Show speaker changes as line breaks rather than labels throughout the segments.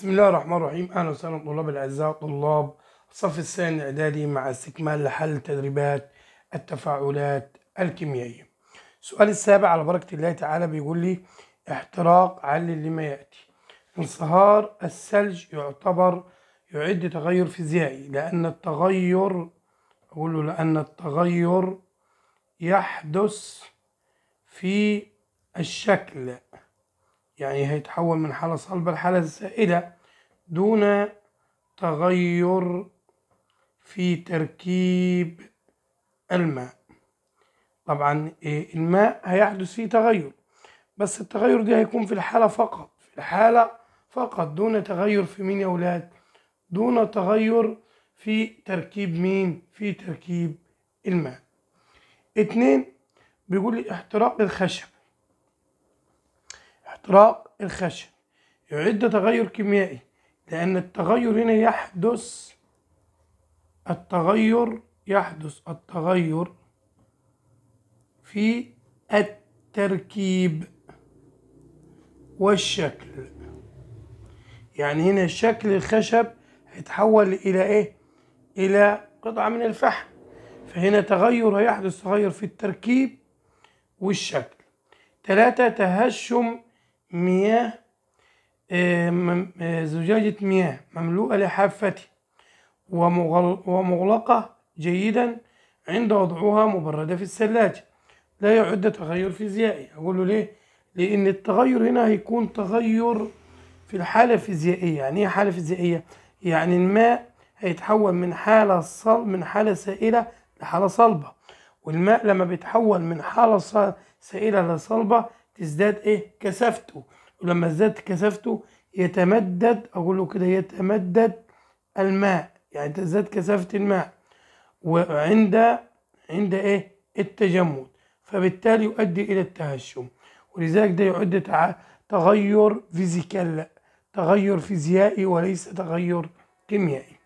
بسم الله الرحمن الرحيم. اهلا وسهلا طلاب الاعزاء، طلاب الصف الثاني الاعدادي، مع استكمال لحل تدريبات التفاعلات الكيميائيه. السؤال السابع على بركه الله تعالى بيقول لي احتراق علل لما ياتي. انصهار الثلج يعتبر يعد تغير فيزيائي لان التغير، اقول له لان التغير يحدث في الشكل، يعني هيتحول من حالة صلبة لحالة سائلة دون تغير في تركيب الماء. طبعا الماء هيحدث فيه تغير، بس التغير ده هيكون في الحالة فقط، في الحالة فقط، دون تغير في مين يا أولاد؟ دون تغير في تركيب مين؟ في تركيب الماء. 2 بيقول لي احتراق الخشب. احتراق الخشب يعد تغير كيميائي لأن التغير هنا يحدث، التغير يحدث، التغير في التركيب والشكل، يعني هنا شكل الخشب هيتحول إلى إيه؟ إلى قطعة من الفحم، فهنا تغير هيحدث، تغير في التركيب والشكل. 3 تهشم مياه، زجاجة مياه مملوءة لحافته ومغلقة جيدا عند وضعها مبردة في الثلاجة لا يعد تغير فيزيائي. أقول له ليه؟ لأن التغير هنا هيكون تغير في الحالة الفيزيائية. يعني إيه حالة فيزيائية؟ يعني الماء هيتحول من حالة من حالة سائلة لحالة صلبة، والماء لما بيتحول من حالة سائلة لصلبة تزداد ايه؟ كثافته، ولما ازداد كثافته يتمدد، اقول له كده يتمدد الماء، يعني تزداد كثافة الماء وعند عند ايه؟ التجمد، فبالتالي يؤدي الى التهشم، ولذلك ده يعد تغير physical، تغير فيزيائي وليس تغير كيميائي.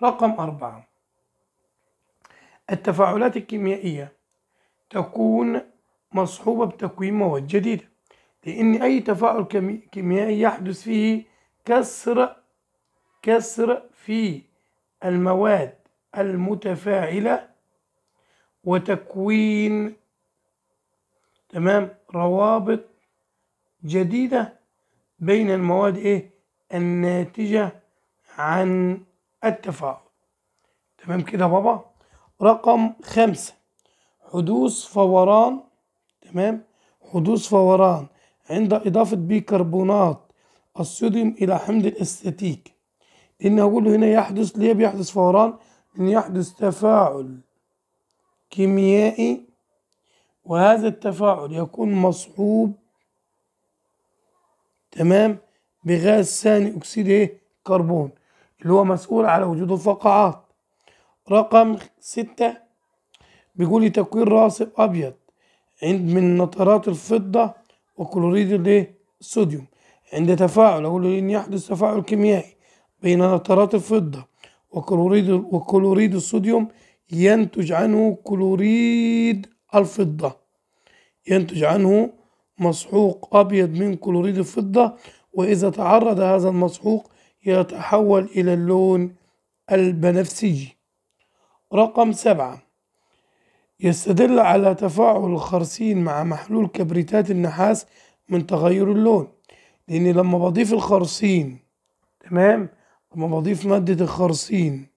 رقم 4 التفاعلات الكيميائية تكون مصحوبة بتكوين مواد جديدة، لأن أي تفاعل كيميائي يحدث فيه كسر في المواد المتفاعلة وتكوين، تمام، روابط جديدة بين المواد إيه؟ الناتجة عن التفاعل. تمام كده بابا. رقم 5 حدوث فوران، تمام، حدوث فوران عند إضافة بيكربونات الصوديوم إلى حمض الأستاتيك، لأن هقول له هنا يحدث، ليه بيحدث فوران؟ لأن يحدث تفاعل كيميائي، وهذا التفاعل يكون مصحوب، تمام، بغاز ثاني أكسيد إيه؟ كربون، اللي هو مسؤول على وجود الفقاعات. رقم 6 بيقول لي تكوين راسب أبيض عند من نترات الفضة وكلوريد الصوديوم عند تفاعل، أقول له إن يحدث تفاعل كيميائي بين نترات الفضة وكلوريد الصوديوم ينتج عنه كلوريد الفضة، ينتج عنه مسحوق أبيض من كلوريد الفضة، وإذا تعرض هذا المسحوق يتحول إلى اللون البنفسجي. رقم 7 يستدل على تفاعل الخرسين مع محلول كبريتات النحاس من تغير اللون، لأن لما بضيف الخرسين، تمام، لما بضيف مادة الخرسين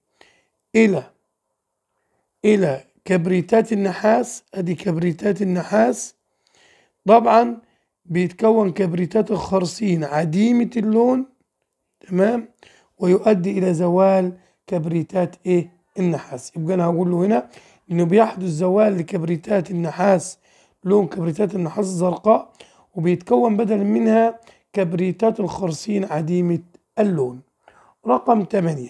إلى كبريتات النحاس، أدي كبريتات النحاس، طبعا بيتكون كبريتات الخرسين عديمة اللون، تمام، ويؤدي إلى زوال كبريتات إيه؟ النحاس. يبقى أنا هقول له هنا إنه بيحدث زوال لكبريتات النحاس، لون كبريتات النحاس الزرقاء، وبيتكون بدل منها كبريتات الخرسين عديمة اللون. رقم 8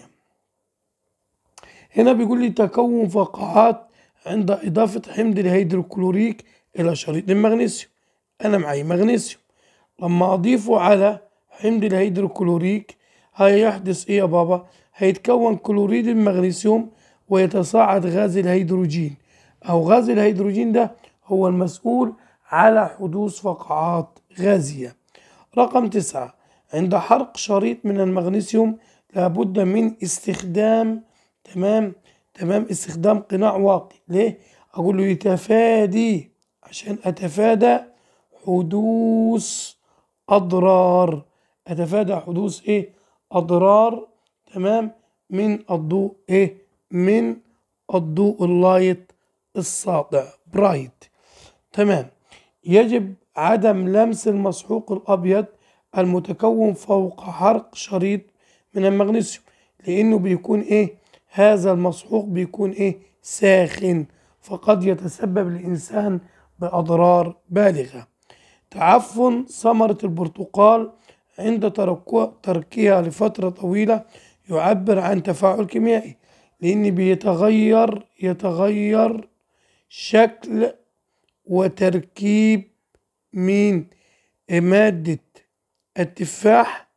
هنا بيقول لي تكون فقاعات عند إضافة حمض الهيدروكلوريك إلى شريط المغنيسيوم. أنا معي مغنيسيوم، لما أضيفه على حمض الهيدروكلوريك هيحدث إيه يا بابا؟ هيتكون كلوريد المغنيسيوم ويتصاعد غاز الهيدروجين، أو غاز الهيدروجين ده هو المسؤول على حدوث فقاعات غازية. رقم 9 عند حرق شريط من المغنيسيوم لابد من استخدام، تمام تمام، استخدام قناع واقي. ليه؟ أقول له يتفادي، عشان أتفادى حدوث أضرار، أتفادى حدوث إيه؟ أضرار، تمام، من الضوء إيه؟ من الضوء ال light الساطع bright. تمام. يجب عدم لمس المسحوق الأبيض المتكون فوق حرق شريط من المغنيسيوم، لأنه بيكون إيه؟ هذا المسحوق بيكون إيه؟ ساخن، فقد يتسبب الإنسان بأضرار بالغة. تعفن ثمرة البرتقال عند تركها لفترة طويلة يعبر عن تفاعل كيميائي، لأن يتغير شكل وتركيب من مادة التفاح،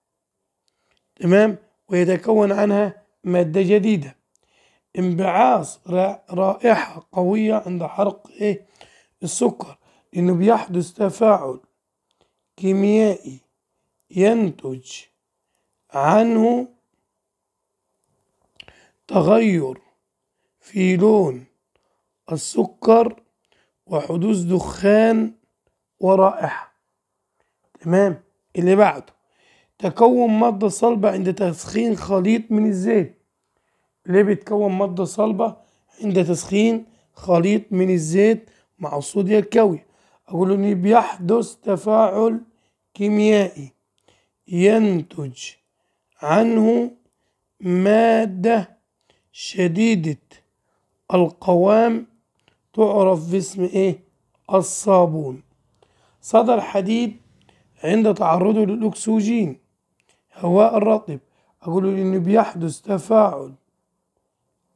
تمام، ويتكون عنها مادة جديدة. انبعاث رائحة قوية عند حرق إيه؟ السكر، لأنه بيحدث تفاعل كيميائي ينتج عنه تغير في لون السكر وحدوث دخان ورائحة. تمام. اللي بعده تكون مادة صلبة عند تسخين خليط من الزيت. ليه بيتكون مادة صلبة عند تسخين خليط من الزيت مع الصوديوم الكاوية؟ أقول إن بيحدث تفاعل كيميائي ينتج عنه مادة شديدة القوام تعرف باسم إيه؟ الصابون. صدى الحديد عند تعرضه للأكسجين هواء الرطب، أقول إنه بيحدث تفاعل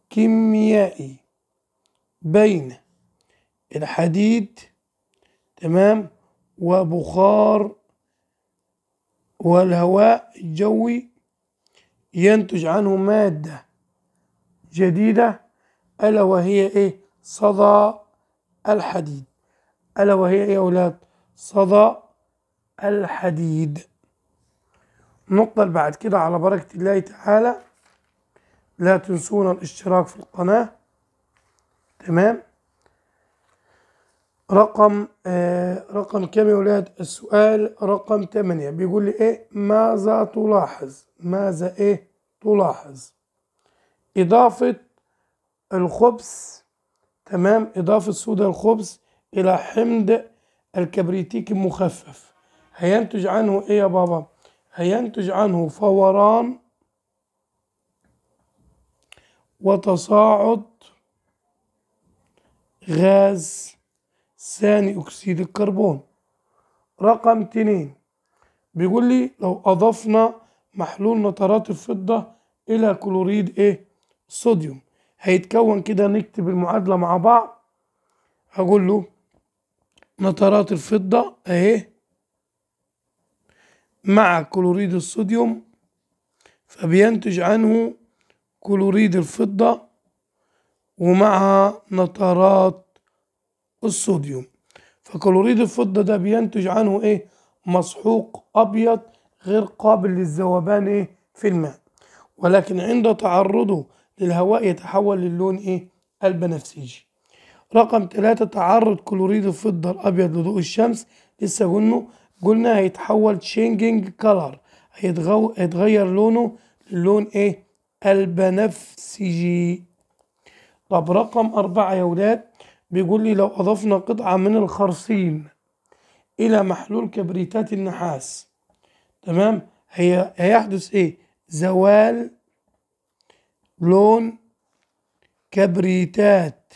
كيميائي بين الحديد، تمام، وبخار والهواء الجوي ينتج عنه مادة جديدة ألا وهي إيه؟ صدى الحديد. ألا وهي إيه يا أولاد؟ صدى الحديد. النقطة اللي بعد كده على بركة الله تعالى، لا تنسونا الاشتراك في القناة. تمام. رقم كام يا ولاد؟ السؤال رقم 8 بيقول لي ايه؟ ماذا تلاحظ؟ ماذا ايه تلاحظ؟ إضافة الخبز، تمام، إضافة صودا الخبز إلى حمض الكبريتيك المخفف هينتج عنه ايه يا بابا؟ هينتج عنه فوران وتصاعد غاز ثاني أكسيد الكربون. رقم 2 بيقول لي لو أضفنا محلول نترات الفضة إلى كلوريد إيه؟ الصوديوم هيتكون كده. نكتب المعادلة مع بعض. هقول له نترات الفضة أهي مع كلوريد الصوديوم، فبينتج عنه كلوريد الفضة ومعها نترات الصوديوم. فكلوريد الفضة ده بينتج عنه ايه؟ مسحوق ابيض غير قابل للذوبان ايه؟ في الماء، ولكن عند تعرضه للهواء يتحول للون ايه؟ البنفسجي. رقم 3 تعرض كلوريد الفضة الابيض لضوء الشمس، لسه قلنا هيتحول changing color، هيتغير لونه للون ايه؟ البنفسجي. طب رقم 4 يا ولاد بيقول لي لو أضفنا قطعة من الخرسين إلى محلول كبريتات النحاس، تمام، هيحدث إيه؟ زوال لون كبريتات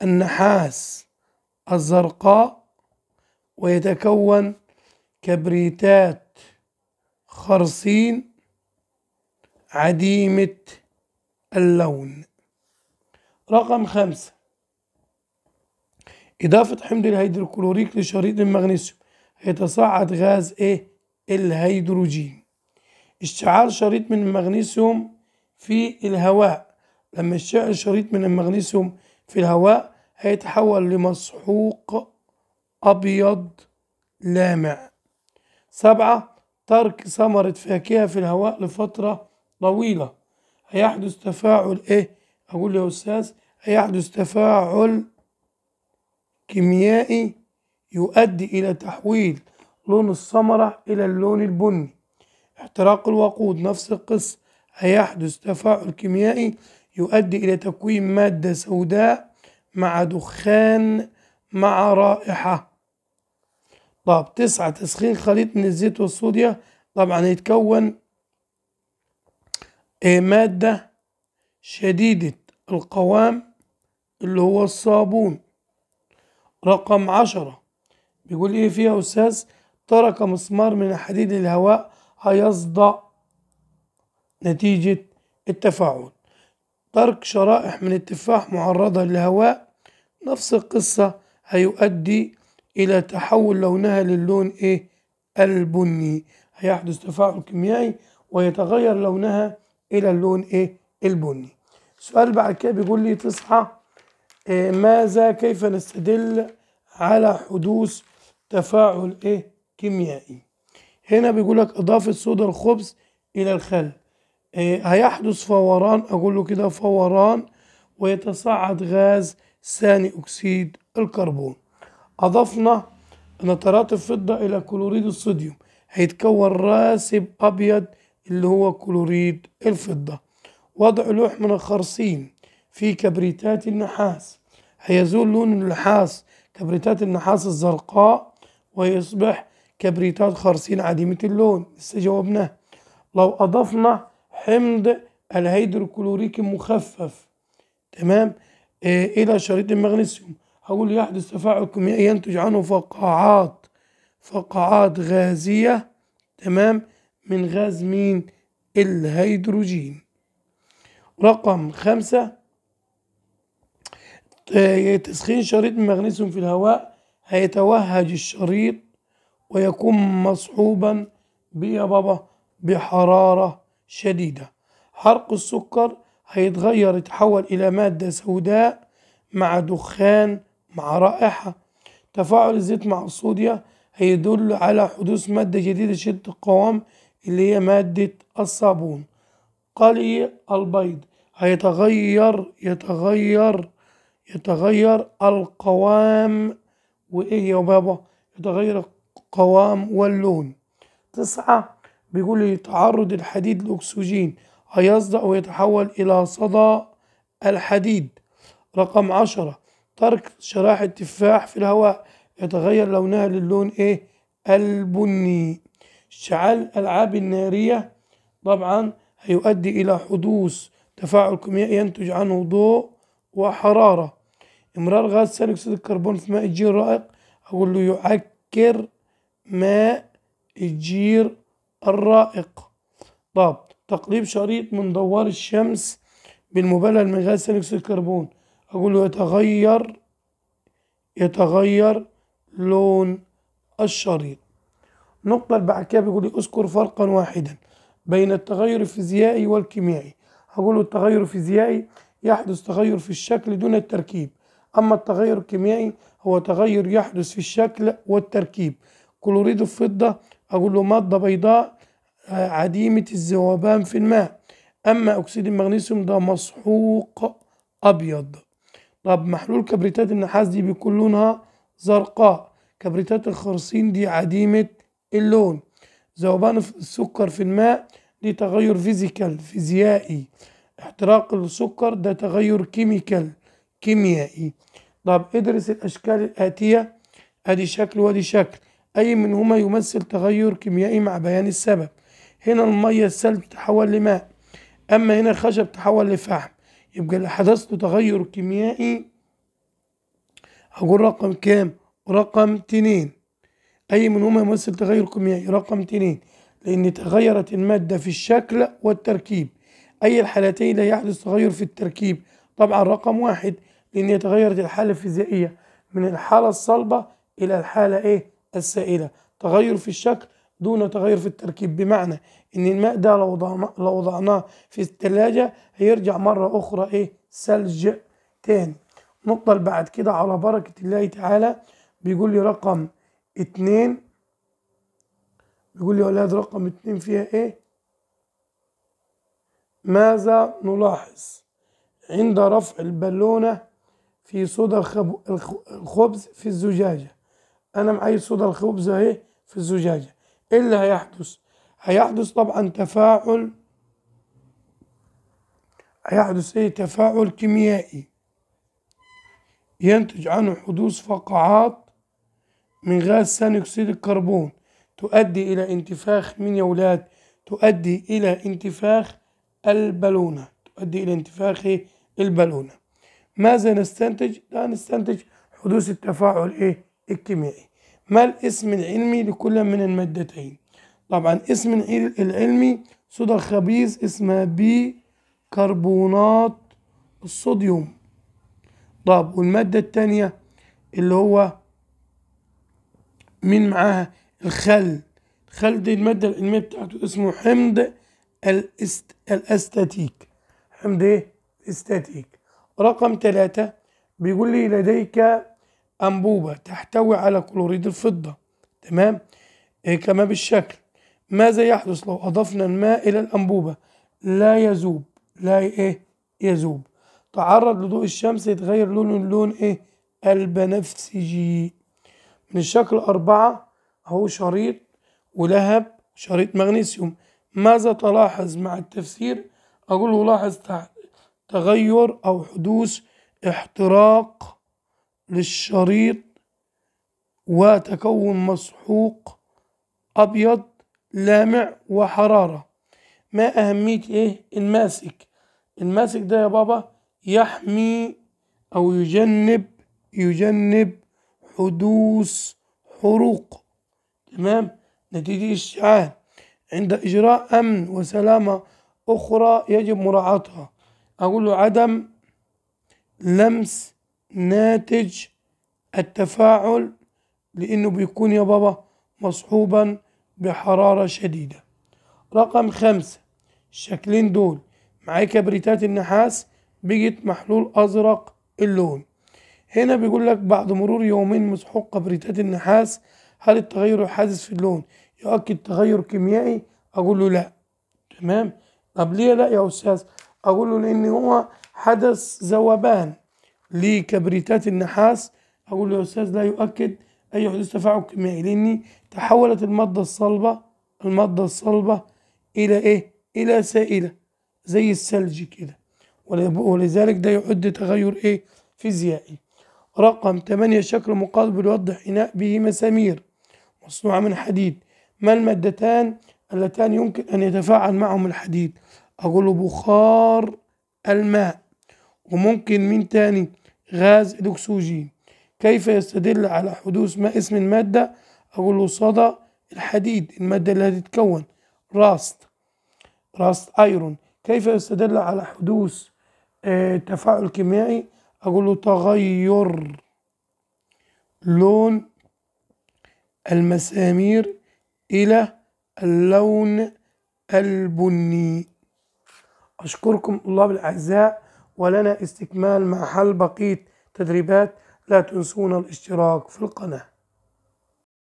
النحاس الزرقاء ويتكون كبريتات خرسين عديمة اللون. رقم 5 إضافة حمض الهيدروكلوريك لشريط المغنيسيوم هيتصاعد غاز إيه؟ الهيدروجين. اشتعال شريط من المغنيسيوم في الهواء، لما يشتعل شريط من المغنيسيوم في الهواء هيتحول لمسحوق أبيض لامع. 7، ترك ثمرة فاكهة في الهواء لفترة طويلة هيحدث تفاعل ايه؟ اقول يا استاذ هيحدث تفاعل كيميائي يؤدي الى تحويل لون الثمرة الى اللون البني. احتراق الوقود نفس القصة، هيحدث تفاعل كيميائي يؤدي الى تكوين مادة سوداء مع دخان مع رائحة. طب 9، تسخين خليط من الزيت والصوديوم، طبعا يتكون مادة شديدة القوام اللي هو الصابون. رقم 10 بيقول ايه فيها يا استاذ؟ ترك مسمار من الحديد للهواء هيصدأ نتيجة التفاعل. ترك شرائح من التفاح معرضة للهواء نفس القصة، هيؤدي إلى تحول لونها للون إيه؟ البني. هيحدث تفاعل كيميائي ويتغير لونها إلى اللون إيه؟ البني. السؤال بعد كده بيقول لي 9، إيه ماذا كيف نستدل على حدوث تفاعل إيه؟ كيميائي. هنا بيقول لك إضافة صودا الخبز إلى الخل، إيه هيحدث فوران، أقول له كده فوران ويتصاعد غاز ثاني أكسيد الكربون. أضفنا نترات الفضة إلى كلوريد الصوديوم هيتكون راسب أبيض اللي هو كلوريد الفضة. وضع لوح من الخرسين في كبريتات النحاس هيزول لون النحاس، كبريتات النحاس الزرقاء، ويصبح كبريتات خرسين عديمة اللون، لسه جاوبناه. لو أضفنا حمض الهيدروكلوريك المخفف، تمام، إلى شريط المغنيسيوم، هقول يحدث تفاعل كيميائي ينتج عنه فقاعات غازية، تمام، من غاز مين؟ الهيدروجين. رقم 5، تسخين شريط المغنيسيوم في الهواء هيتوهج الشريط ويكون مصحوبا بيا بابا بحرارة شديدة. حرق السكر هيتغير يتحول إلى مادة سوداء مع دخان مع رائحة. تفاعل الزيت مع الصوديوم هيدل على حدوث مادة جديدة شديدة القوام اللي هي مادة الصابون. قلي البيض هيتغير يتغير يتغير القوام وإيه يا بابا؟ يتغير القوام واللون. 9 بيقول لي تعرض الحديد للأكسجين هيصدأ ويتحول إلى صدى الحديد. رقم 10، ترك شرائح التفاح في الهواء يتغير لونها للون إيه؟ البني. اشتعال الألعاب النارية طبعا هيؤدي إلى حدوث تفاعل كيميائي ينتج عنه ضوء وحرارة. إمرار غاز ثاني أكسيد الكربون في ماء الجير الرائق، أقول له يعكر ماء الجير الرائق. طب تقليب شريط من دوار الشمس بالمبلل من غاز ثاني أكسيد الكربون، أقول له يتغير لون الشريط. النقطة اللي بعد كده بيقول لي اذكر فرقا واحدا بين التغير الفيزيائي والكيميائي. هقول له التغير الفيزيائي يحدث تغير في الشكل دون التركيب، أما التغير الكيميائي هو تغير يحدث في الشكل والتركيب. كلوريد الفضة أقول له مادة بيضاء عديمة الذوبان في الماء، أما أكسيد المغنيسيوم ده مسحوق أبيض. طب محلول كبريتات النحاس دي بيكون لونها زرقاء، كبريتات الخرسين دي عديمة اللون. ذوبان السكر في الماء دي تغير physical فيزيائي، احتراق السكر ده تغير chemical كيميائي. طب ادرس الاشكال الاتيه، ادي شكل وادي شكل، اي منهما يمثل تغير كيميائي مع بيان السبب. هنا الميه الثلج تحول لماء، اما هنا الخشب تحول لفحم، يبقى اللي حدث له تغير كيميائي هقول رقم كام؟ رقم 2. اي منهما يمثل تغير كيميائي؟ رقم 2، لان تغيرت الماده في الشكل والتركيب. اي الحالتين لا يحدث تغير في التركيب؟ طبعا رقم 1، لان تغيرت الحاله الفيزيائيه من الحاله الصلبه الى الحاله ايه؟ السائله. تغير في الشكل دون تغير في التركيب، بمعنى ان الماء ده لو وضعناه في الثلاجه هيرجع مره اخرى ايه؟ ثلج تاني. النقطه اللي بعد كده على بركه الله تعالى بيقول لي رقم 2، بيقول لي يا ولاد رقم 2 فيها ايه؟ ماذا نلاحظ عند رفع البالونة في صودا الخبز في الزجاجة؟ أنا معي صودا الخبز أهي في الزجاجة، إيه اللي هيحدث؟ هيحدث طبعا تفاعل، هيحدث إيه؟ تفاعل كيميائي ينتج عنه حدوث فقاعات من غاز ثاني أكسيد الكربون تؤدي إلى انتفاخ مين يا ولاد؟ تؤدي إلى انتفاخ البالونة، تؤدي إلى انتفاخ البالونة. ماذا نستنتج؟ لا نستنتج حدوث التفاعل إيه؟ الكيميائي. ما الاسم العلمي لكل من المادتين؟ طبعا اسم العلمي صودا الخبيز اسمها بيكربونات الصوديوم. طب والمادة التانية اللي هو مين معاها؟ الخل. الخل دي المادة العلمية بتاعته اسمه حمض الاستاتيك. حمض ايه؟ الاستاتيك. رقم 3 بيقول لي لديك أنبوبة تحتوي على كلوريد الفضة، تمام؟ إيه كما بالشكل. ماذا يحدث لو أضفنا الماء إلى الأنبوبة؟ لا يذوب، لا إيه؟ يذوب. تعرض لضوء الشمس يتغير لونه اللون إيه؟ البنفسجي. من الشكل 4 أهو شريط ولهب شريط مغنيسيوم. ماذا تلاحظ مع التفسير؟ أقول له لاحظ تغير أو حدوث احتراق للشريط وتكون مسحوق أبيض لامع وحرارة. ما أهمية إيه؟ الماسك. الماسك ده يا بابا يحمي أو يجنب حدوث حروق، تمام، نتيجة اشتعال. عند إجراء أمن وسلامة أخرى يجب مراعاتها. أقول له عدم لمس ناتج التفاعل لأنه بيكون يا بابا مصحوبا بحرارة شديدة. رقم 5 الشكلين دول معايا كبريتات النحاس بقت محلول أزرق اللون. هنا بيقول لك بعد مرور يومين مسحوق كبريتات النحاس هل التغير الحادث في اللون يؤكد تغير كيميائي؟ أقول له لا. تمام. طب ليه لا يا أستاذ؟ أقول له لأن هو حدث ذوبان لكبريتات النحاس. أقول له يا أستاذ لا يؤكد أي حدوث تفاعل كيميائي لأن تحولت المادة الصلبة إلى إيه؟ إلى سائلة زي الثلج كده، ولذلك ده يعد تغير إيه؟ فيزيائي. رقم 8 شكل مقابل يوضح إناء به مسامير مصنوعة من حديد. ما المادتان اللتان يمكن أن يتفاعل معهم الحديد؟ أقول له بخار الماء، وممكن مين تاني؟ غاز الأكسجين. كيف يستدل على حدوث ما اسم المادة؟ أقول له صدى الحديد، المادة اللي هتتكون rust iron. كيف يستدل على حدوث تفاعل كيميائي؟ أقول له تغير لون المسامير إلى اللون البني. أشكركم طلاب الأعزاء، ولنا استكمال مع حل بقية تدريبات. لا تنسون الاشتراك في القناة.